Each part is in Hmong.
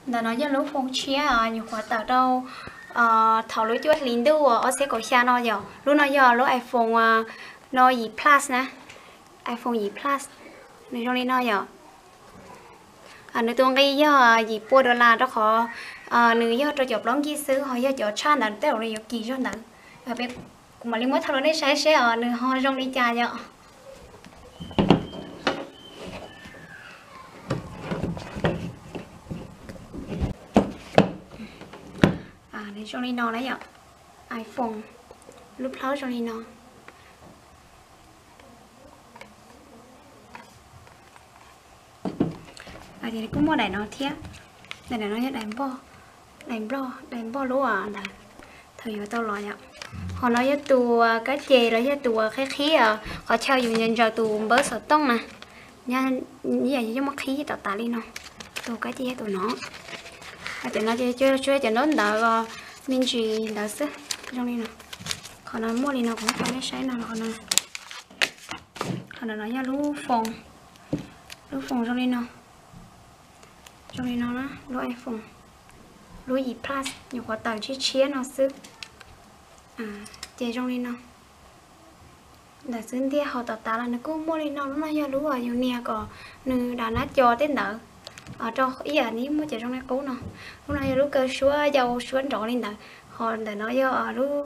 Ntawm no yog lub phone tshiab nyuam qhuav tawm rau thaum lub cuaj hlis ntuj ob txhiab kaum xya no yom. Lub no yog lub iPhone no yim Plus na, iPhone yim Plus. Nws zoo li no yom. Nws tus nqi yog yim pua dollar rau qhov nws yog rau cov plaub nkig xwb, ho yog cov tshaj ntawd tej zaum nws yuav kim zog ntawd. Kuv mam li muab thaij rau nej saib seb os nws ho zoo li cas yom. Nws zoo li no na yom, iPhone lub plaub zoo li no. Ces kuj muaj daim no thiab, daim no yog daim npog, daim npog, daim npog lub ntawd thaum yuav tau los yom. Ho no yog tus kab ces los yog tus qhib qhib qhov chaw yus ntsaws tus npawb xov tooj na. Yog yus muab qhib tom tas li no, tus kab ces yog tus no. Hais tias no ces tsuas cov ntaub ntawv me ntsis ntawd xwb, zoo li no. Qhov no muaj li no kuv muab rau nej saib no, qhov no yog lub phone, lub phone zoo li no, zoo li no na, lub iPhone, lub yim Plus nyuam qhuav tawm tshiab tshiab no xwb. Ces zoo li no. Ntawm xwb ntiag ho tom tas los nws kuj muaj li no, lub no yog lub yus nias kom nws dav nab co tej ntawd rau ib yam nws muaj cov zoo li qub no. Lub no yog lub kaw suab yau suab nrov li ntawd, ho ntawm no yog lub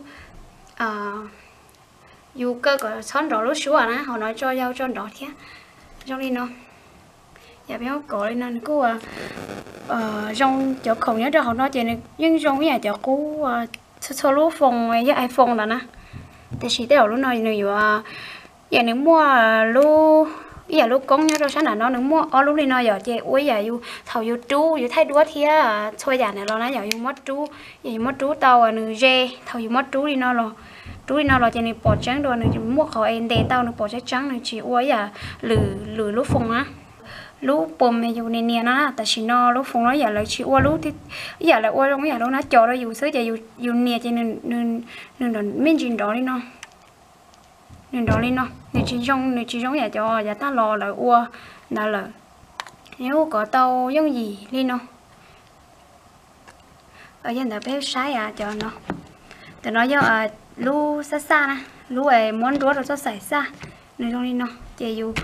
yus kaw kom txhob nrov lub suab na, ho no tso yau tso nrov thiab. Zoo li no. Yam peb muab kov li no nws kuj zoo, cov khoom nyob rau hauv no ces nws yeej zoo ib yam cov qub txhua txhua lub phone yog iPhone ntawd na. Tiam sis tej zaum lub no nws yuav, ib yam nws muaj lub, ib yam lub koob nyob rau sab nram no nws muaj ob lub li no yom, ces ua ib yam yus thaum yus rub yus thaij duab thiab txhua yam ntawd los na yom, yus muab rub, yus muab rub tau nws ze, thaum yus muab rub li no los, rub li no los ces nws pom tseeb dua, nws muaj qhov es ntes tau nws pom tseeb tseeb, nws tsis ua ib yam lwm lub phone na. Lub phone yus nias nias no na, tam sim no lub phone no ib yam lawv tsis ua lub, ib yam lawv ua zoo ib yam lub nab co rau yus xwb ces yus nias ces nws me ntsis nrov li no. Nws nrov li no, nws tsis zoo, nws tsis zoo ib yam cov yav tag los lawv ua ntawd lawm. Yus kov tau yooj yim li no. Yog ntawd peb saib cov no. Ntawm no yog lub xab xaj na, lub muab nruab rau txoj xaim xaj, nws zoo li no ces yus,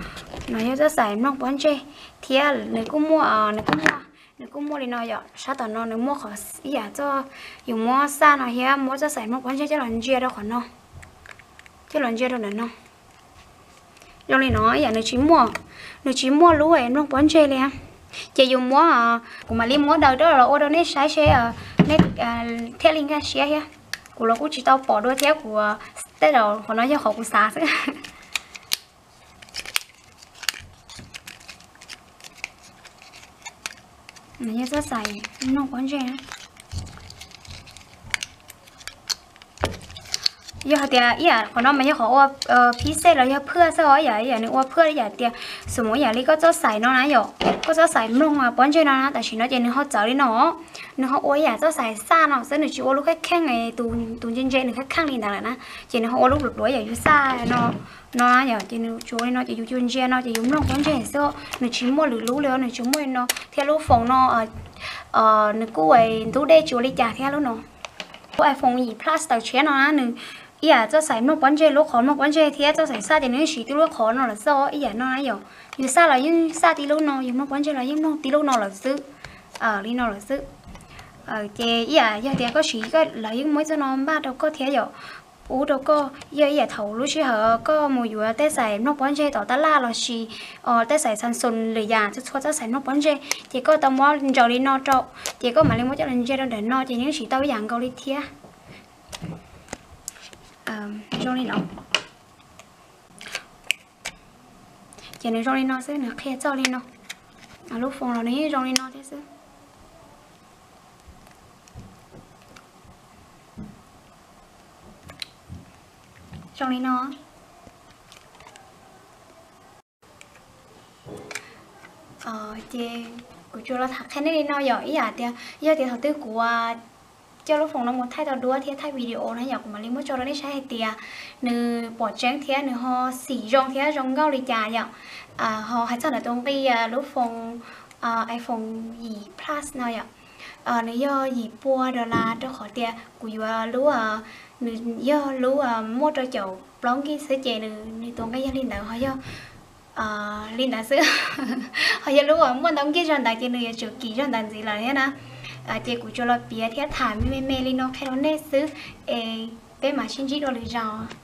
no yog txoj xaim mloog pob ntseg thiab nws kuj muaj, nws kuj muaj, nws kuj muaj li no yom, sab tom no nws muaj qhov ib yam txoj, yus muab xaj no thiab muab txoj xaim mloog pob ntseg coj los ntsia rau qhov no, coj los ntsia rau ntawm no. Zoo li no ib yam nws tsis muaj, nws tsis muaj lub mloog pob ntseg li. Ces yus muab, kuv mam li muab daws rau los ua rau nej saib seb nej thiaj li nkag siab thiab. Kuv los kuj tsis tau pom dua thiab, kuv tej zaum qhov no yog qhov kuv xav xwb. Yog txoj xaim mloog pob ntseg. Yog hais tias ib yam qhov no mas yog qhov ua phib xej los yog phaj xwb os, ib yam ib yam nws ua phaj ib yam tias, xus mus ib yam li koj txoj xaim no na yom, koj txoj xaim mloog pob ntseg no na, tam sim no ces nws ho txawv li no, nws ho ua ib yam txoj xaim xaj no xwb, nws tsis ua lub kheej kheej, tus ntse ntse nws kheej kheej li ntawd lawm na, ces nws ho ua lub pluav pluav ib yam yus xaj no, no na yom, ces nws tsuas ua li no ces yus cua ntsia no ces yus mloog pob ntseg xwb, nws tsis muaj lwm lub li, nws tsis muaj li no thiab lub foos no nws kuj ntub dej tsis ua li cas thiab lub no. Lub iPhone yim Plus tawm tshiab no na nws ib yam txoj xaim mloog pob ntseg, lub qhov mloog pob ntseg thiab txoj xaim xaj ces nws yeej siv tib lub qhov no lawm xwb ib yam no na yom. Yus xaj los yeej xaj tib lub no, yus mloog pob ntseg los yeej mloog tib lub no lawm xwb. Li no lawm xwb. Ces ib yam yog tias koj siv koj lawv yeej muaj ib txoj no npaj rau koj thiab yom. Ub rau koj yog ib yam thaum lub sij hawm koj mus yuav tej xaim mloog pob ntseg tom tab laj los sis tej xaim Samsung lwm yam txhua txhua txoj xaim mloog pob ntseg ces koj tau muab ntsaws li no rau, ces koj mam li muab coj los ntsia rau ntawm no ces yeej siv tau ib yam nkaus li thiab. Zoo li no. Ces nws zoo li no xwb, nws qhia txog li no. Lub foos los nws yeej zoo li no thiab xwb. Zoo li no. Ces kuv tsuas los tham qhia nej li no yom, ib yam tias yog tias thaum twg kuv coj lub foos no mus thaij tau duab thiab thaij video na yom, kuv mam li muab tso rau nej saib hais tias nws pom tseeb thiab nws ho xim zoo thiab zoo nkauj li cas yom. Ho hais txog ntawm tus nqi lub foos iPhone yim Plus no yom, Nws yog yim pua dollar rau qhov tias kuv yuav lub, nws yog lub muaj rau caum plaub gig xwb ces nws tus nqi yog li ntawd, ho yog li ntawd xwb. Ho yog lub uas muaj ntau gig zog ntawd ces nws yuav tsum kim zog ntawd ntxiv lawm thiab na. Ces kuv tsuas los piav thiab tham me me li no qhia rau nej xwb, es peb mam sib ntsib dua lwm zaus.